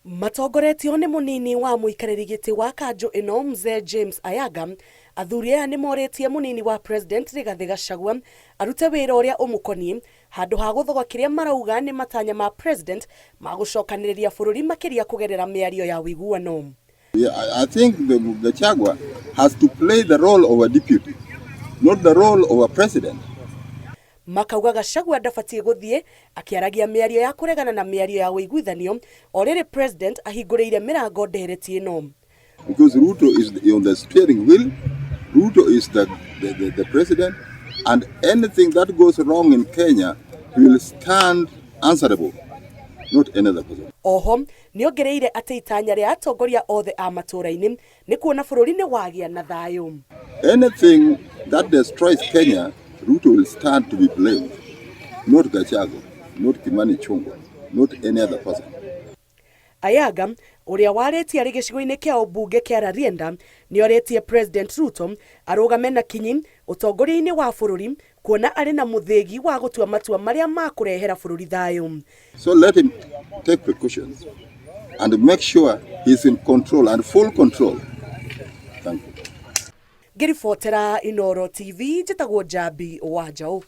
Matongoretio nĩ mũnini wa mũikarĩri gĩtĩ wa kanjũ ĩno Mzee James Ayaga, athuri aya nĩ morĩtie mũnini wa President Rigathĩ Gachagua arute wĩra ũrĩa ũmũkoniĩ handũ ha gũthoga kĩrĩa marauga nĩ matanya ma President ma gũcokanĩrĩria bũrũri makĩria kũgerera mĩario ya ũiguano. Yeah, I think the Gachagua has to play the role of a deputy, not the role of a president. Makauga Gachagua ndabatiĩ gũthiĩ akĩaragia mĩario ya kũregana na mĩario ya ũiguithanio o rĩrĩ President ahingũrĩire mĩrango ndereti ĩno. Because Ruto is on the steering wheel, Ruto is the president, and anything that goes wrong in Kenya, he will stand answerable, not any other person. Oho nĩongereire atĩ itanya rĩa atongoria othe a matũũra-inĩ nĩ kuona bũrũri nĩ wagĩa na thayũ. Anything that destroys Kenya, Ruto will stand to be blamed, not Gachagua, not Kimani Ichung'wah, not any other person. Ayaga ũrĩa warĩtie arĩ gĩcigo-inĩ kĩa ũmbunge kĩa Rarienda nĩorĩtie President Ruto arũgame na kinyi ũtongoria-inĩ wa bũrũri kuona arĩ na mũthĩgi wa gũtua matua marĩa makũrehera bũrũri thayũ. So let him take precautions and make sure he's in control and full control. Thank you. Ngĩribotera Inooro TV njĩtagwo Njambi wa Njaũ.